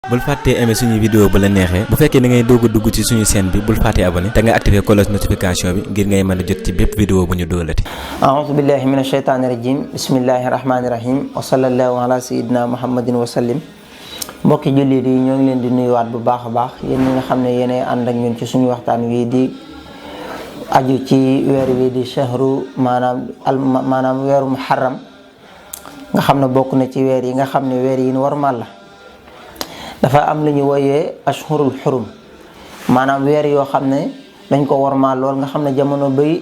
bul fàttee aimer suñu vidéo bu la neexee bu fekkee da ngay doog a dugg ci suñu chaîne bi bul fàttee abonné te nga activer cloche notification bi ngir ngay mën a jot ci bépp vidéo bu ñu doolati. a'uuzu billahi mina shaytaani rajim bismillahi rahmaani rahim wa sallallahu ala sayyidina muhammadin wa sallim. mbokki jullit yi ñoo ngi leen di nuyuwaat bu baax a baax yéen ñi nga xam ne yéenay ànd ak ñun ci suñu waxtaan wii di aju ci weer wi di shahru maanaam weeru muharram nga xam ne bokk na ci weer yi nga xam ne weer yi warmal la. dafa am lu ñu wooyee ashhurul xurum maanaam weer yoo xam ne dañ ko warmal lool nga xam ne jamono bay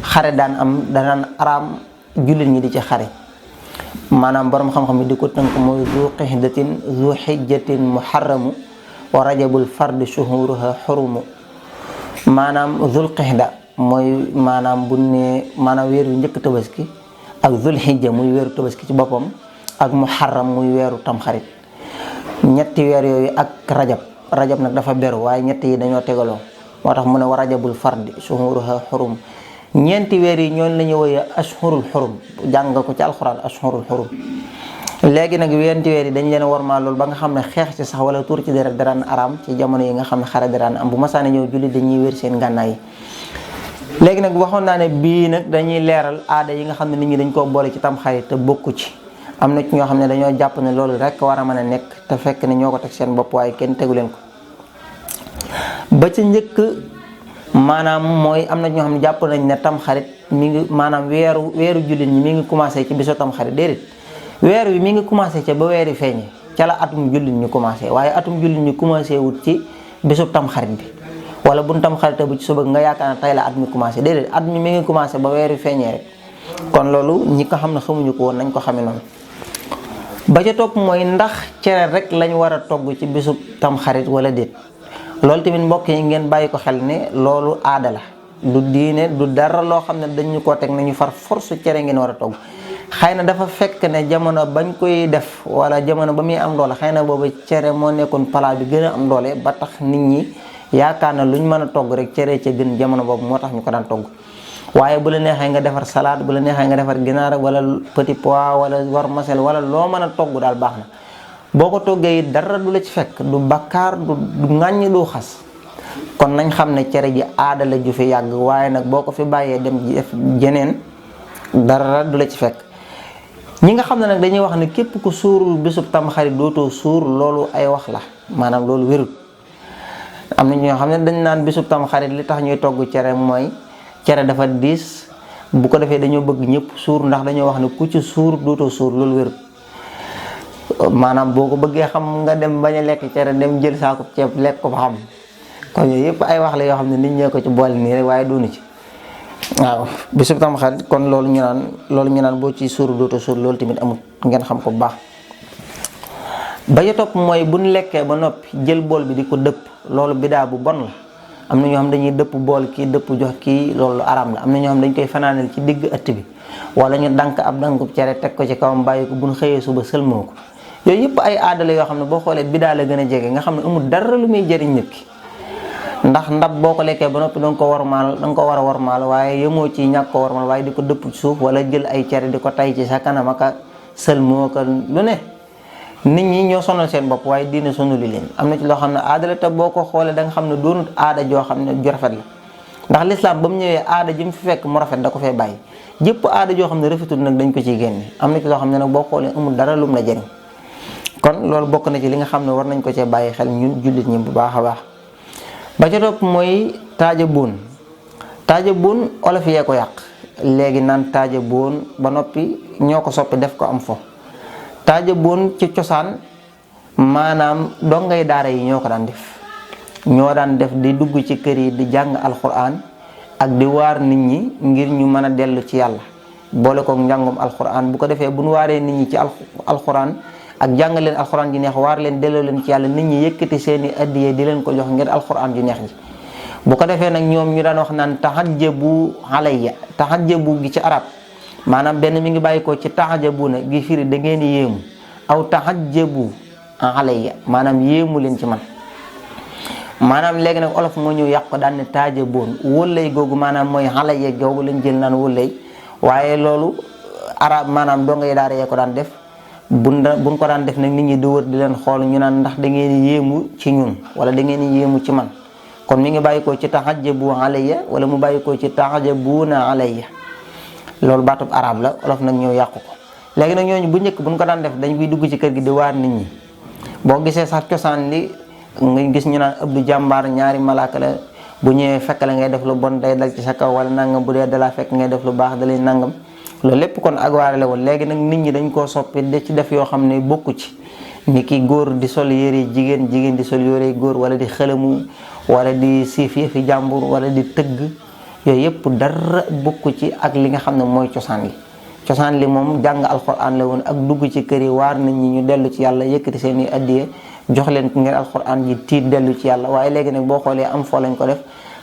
xare danaan araam jullit ñi di ci xare. maanaam borom xam-xam yi di ko tënk mooy zu xijjatin muharramu wa rajabul fardi shuhuruha xurumu. maanaam zul qixda mooy maanaam bu ne maanaam weer yu njëkk tabaski ak zul xijja muy weeru tabaski ci boppam ak muharram muy weeru tamxarit. ñetti weer yooyu ak rajab nag dafa beru waaye ñetti yi dañoo tegaloo moo tax mu ne wa rajabul fardi shuhuruha xurum. ñeenti weer yi ñooñu la ñu woowee ashhurul xurum jàng ko ci alxuraan ashhurul xurum. léegi nag ñeenti weer yi dañ leen warmaa loolu ba nga xam ne xeex ci sax wala tuur ci deret daraan araam ci jamono yi nga xam ne xare daraan am bu masaane ñëw julli dañuy wér seen gànnaay yi. léegi nag waxoon naa ne bii nag dañuy leeral aada yi nga xam ne nit ñi dañ koo boole ci tamxarit te bokku ci. am na ci ñoo xam ne dañoo jàpp ne loolu rek war a mën a nekk te fekk ne ñoo ko teg seen bopp waaye kenn tegu leen ko. ba ca njëkk maanaam mooy am na ñoo xam ne jàpp nañ ne tamxarit mi ngi maanaam weeru jullit ñi mi ngi commencé ci bisu tamxarit déedéet weer wi mi ngi commencé ca ba weeri feeñe ca la atum jullit ñu commencé waaye atum jullit ñu commencé wut ci bisu tamxarit bi wala bu tamxarit bu ci suba nga yaakaar ne tey la at mi commencé déedéet at mi ngi commencé ba weeri feeñee rek kon loolu ñi ko xam ne xamuñu ko woon nañ ko xamee noonu. ba ca topp mooy ndax cere rek lañ war a togg ci bisu tamxarit wala déet loolu tamit mbokk yi ngeen bàyyi ko xel ne loolu aada la du diine du dara loo xam ne dañu koo teg nañu far force cere ngeen war a togg. xëy na dafa fekk ne jamono bañ koy def wala jamono ba muy am doole xëy na boobu cere moo nekkoon plat bi gën a am doole ba tax nit ñi yaakaar na luñ mën a togg rek cere ca gën jamono boobu moo tax ñu ko daan togg. waaye bu la neexee nga defar salade bu la neexee nga defar ginaar wala petit pois wala vermicelle wala loo mën a togg daal baax na boo ko toggee it dara du la ci fekk du bakkaar du ŋàññ du xas. kon nañ xam ne cere ji aada la ju fi yàgg waaye nag boo ko fi bàyyee dem ji def jeneen dara du la ci fekk. ñi nga xam ne nag dañuy wax ne képp ku suurul bisub tamxarit dootoo suur loolu ay wax la maanaam loolu wérut. am na ñoo xam ne dañ naan bisub tamxarit li tax ñuy togg cere mooy cere dafa diis bu ko defee dañoo bëgg ñëpp suur ndax dañoo wax ne ku ci suur dootoo suur loolu wérut. maanaam boo ko bëggee xam nga dem bañ a lekk cere dem jël saako ceeb lekk ko ba xam kon yooyu yëpp ay wax la yoo xam ne nit ñee ko ci boole nii rek waaye duunu ci. waaw bisub tamxarit kon loolu ñu naan boo ci suur dootoo suur loolu tamit amul ngeen xam ko bu baax. ba ca topp mooy buñ lekkee ba noppi jël bool bi di ko dëpp loolu bidaa bu bon la. am na ñoo xam dañuy dëpp bool kii dëpp jox kii loolu araam la am na ñoo xam dañ koy fanaanal ci digg ëtt bi wala ñu dank ab dankub cere teg ko ci kawam bàyyi ko buñ xëyee suba sëlmoo ko yooyu yëpp ay aada la yoo xam ne boo xoolee bidaa la gën a jege nga xam ne amul dara lu muy jëriñ nit ki ndax ndab boo ko lekkee ba noppi danga ko war a warmaal waaye yemoo ci ñàkk ko warmaal waaye di ko dëpp ci suuf wala jël ay cere di ko tay ci sa kanam aka sëlmoo ko lu ne nit ñi ñoo sonal seen bopp waaye diine sonali leen am na ci loo xam ne aada la te boo ko xoolee da nga xam ne doonut aada joo xam ne ju rafet la ndax lislaam ba mu ñëwee aada ji mu fi fekk mu rafet da ko fee bàyyi jëpp aada joo xam ne rafetul nag dañ ko ciy génne am na ci loo xam ne nag boo xoolee amul dara lum la jëriñ kon loolu bokk na ci li nga xam ne war nañ ko cee bàyyi xel ñun jullit ñi bu baax a baax. ba ca topp mooy taaja boon olof yee ko yàq léegi naan taaja boon ba noppi ñoo ko soppi def ko am fo taaja boon ci cosaan maanaam dongay daara yi ñoo ko daan def di dugg ci kër yi di jàng alxuraan ak di waar nit ñi ngir ñu mën a dellu ci yàlla boole kook njàngum alxuraan bu ko defee bu ñu waaree nit ñi ci alxuraan ak jàng leen alxuraan ji neex waar leen delloo leen ci yàlla nit ñi yëkkati seeni addiyee di leen ko jox ngir alxuraan ji neex ji bu ko defee nag ñoom ñu daan wax naan tahajjabu alayya tahajjabu gi ci arab maanaam benn mi ngi bàyyi ko ci taxajabu na gi firi da ngeen yéemu aw taxajabu alayya maanaam yéemu leen ci man maanaam léegi nag olof moo ñëw yàq ko daan ne taajaboon wóllay googu maanaam mooy alayya googu lañ jël naan wóllay waaye loolu arab maanaam doo ngay daara yee ko daan def buñ ko daan def nag nit ñi di wër di leen xool ñu naan ndax da ngeen yéemu ci ñun wala da ngeen yéemu ci man kon mi ngi bàyyikoo ci taxajabu alayya wala mu bàyyikoo ci taxajabuuna alayya loolu baatub arab la olof nag ñëw yàqu ko. léegi nag ñooñu bu njëkk buñ ko daan def dañ koy dugg ci kër gi di waar nit ñi boo gisee sax cosaan li nga gis ñu naan Abdou jàmbaar ñaari malaaka la bu ñëwee fekk la ngay def lu bon day dal ci sa kaw wala nangam bu dee dalaa fekk ngay def lu baax dalay nangam loolu lépp kon ak waare la woon. léegi nag nit ñi dañ koo soppi de ci def yoo xam ne bokku ci ni ki góor di sol yére jigéen jigéen di sol yére góor wala di xëlamu wala di siif yëfi jàmbur wala di tëgg yooyu yëpp dara bokku ci ak li nga xam ne mooy cosaan li. cosaan li moom jàng alxuraan la woon ak dugg ci kër yi waar nit ñi ñu dellu ci yàlla yëkkati seen i addiye jox leen ngeen alxuraan ji tiit dellu ci yàlla waaye léegi nag boo xoolee am foo lañ ko def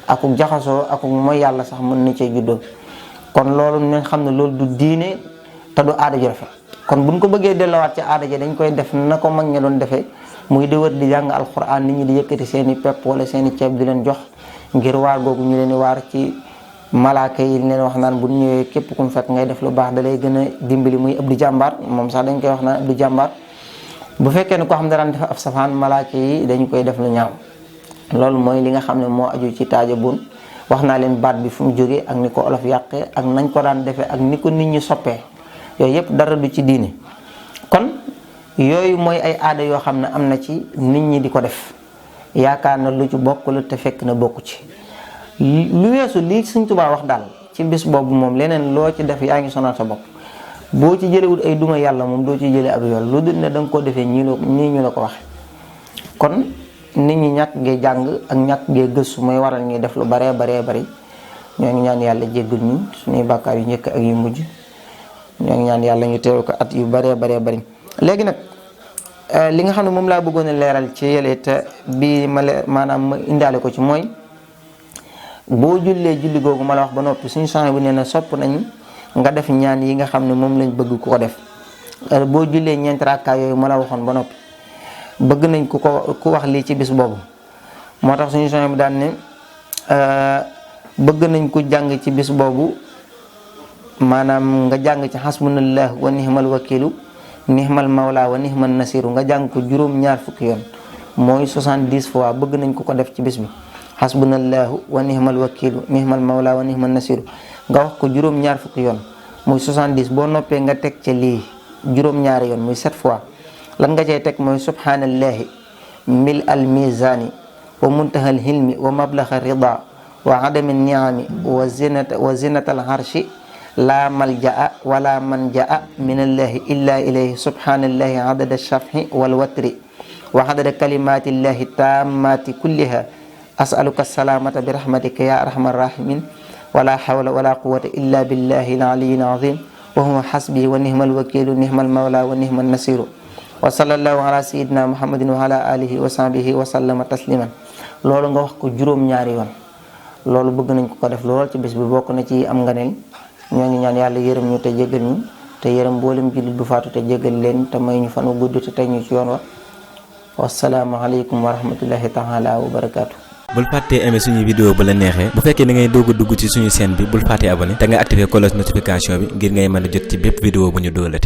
akuk jaxasoo akuk mooy yàlla sax mën na cee juddoo kon loolu nañ xam ne loolu du diine te du aada ju rafet kon buñ ko bëggee delluwaat ci aada ji dañ koy def na ko mag ña doon defee muy di wër di jàng alxuraan nit ñi di yëkkati seen i pepp wala seen i ceeb di leen jox ngir waar googu ñu leen di waar ci malaaka yi leen wax naan bu ñëwee képp ku mu fekk ngay def lu baax da lay gën a dimbali muy Abdou jàmbaar moom sax dañ koy wax naan Abdou jàmbaar bu fekkee ne koo xam ne daan def ab safaan malaaka yi dañu koy def lu ñaaw loolu mooy li nga xam ne moo aju ci taajabun wax naa leen baat bi fu mu jógee ak ni ko olof yàqee ak nañ ko daan defee ak ni ko nit ñi soppee yooyu yëpp dara du ci diine kon yooyu mooy ay aada yoo xam ne am na ci nit ñi di ko def yaakaar na lu ci bokk la te fekk na bokku ci lu weesu lii Sëñ Tuubaa wax daal ci bis boobu moom leneen loo ci def yaa ngi sonal sa bopp boo ci jëlewul ay duma yàlla moom doo ci jële ab yoon lu dul ne da nga koo defee nii ñu la ko waxe kon nit ñi ñàkk gee jàng ak ñàkk gee gëstu mooy waral ñuy def lu baree bari ñoo ngi ñaan yàlla jéggal ñu suñuy bàkkaar yu njëkk ak yu mujj ñoo ngi ñaan yàlla ñu teew ko at yu baree bari léegi nag li nga xam ne moom laa bëggoon a leeral ci yële te bii maanaam ma indaale ko ci mooy boo jullee julli googu ma la wax ba noppi suñu sang bu nee na sopp nañ nga def ñaan yi nga xam ne moom lañ bëgg ku ko def boo jullee ñeenti rakkaa yooyu ma la waxoon ba noppi bëgg nañ ku wax lii ci bis boobu moo tax suñu sang bi daan ne bëgg nañ ku jàng ci bis boobu maanaam nga jàng ci xasbunallah wa nihmal wakilu nihmal mawla wa nihmal nasiru nga jàng ko juróom-ñaar fukki yoon mooy 70 fois bëgg nañ ku ko def ci bis bi xasbunallahu wa nihmal wakilu nihmal mawla wa nihmal nasiru nga wax ko juróom-ñaar fukki yoon muy 70 boo noppee nga teg ca lii juróom-ñaari yoon muy 7 fois lan nga cay teg mooy subhanallahi mil al mizani wa muntahal hilmi wa mablaxa rida wa adami niami wa zinata al arshi la malja'a wala manja'a minallahi illa ilayhi subhanallahi adada shafhi wal watri wa adada kalimatillahi tammati kulliha as'aluka salamata bi rahmatika ya arhamar rahimin wala hawla wala quwwata illa billahi al-aliyyil azim wa huwa hasbi wa ni'mal wakilu ni'mal mawla wa ni'man nasiru wa sallallahu ala sayyidina muhammadin wa ala alihi wa sahbihi wa sallama tasliman loolu nga wax ko juróom-ñaari yoon loolu bëgg nañ ko def lool ci bis bi bokk na ci am nganeel ñoo ngi ñaan yàlla yërëm ñu te jéggal ñu te yërëm mboolem jullit bu faatu te jéggal leen te may ñu fan wu gudd te teg ñu ci yoon wa wassalaamu aleykum wa rahmatullahi taala wa barakaatu. bul fàttee aimé suñu vidéo bu la neexee bu fekkee da ngay doog a dugg ci suñu chaîne bi bul fàttee abonné te nga activé cloche notification bi ngir ngay mën a jot ci bépp vidéo bu ñu dóolati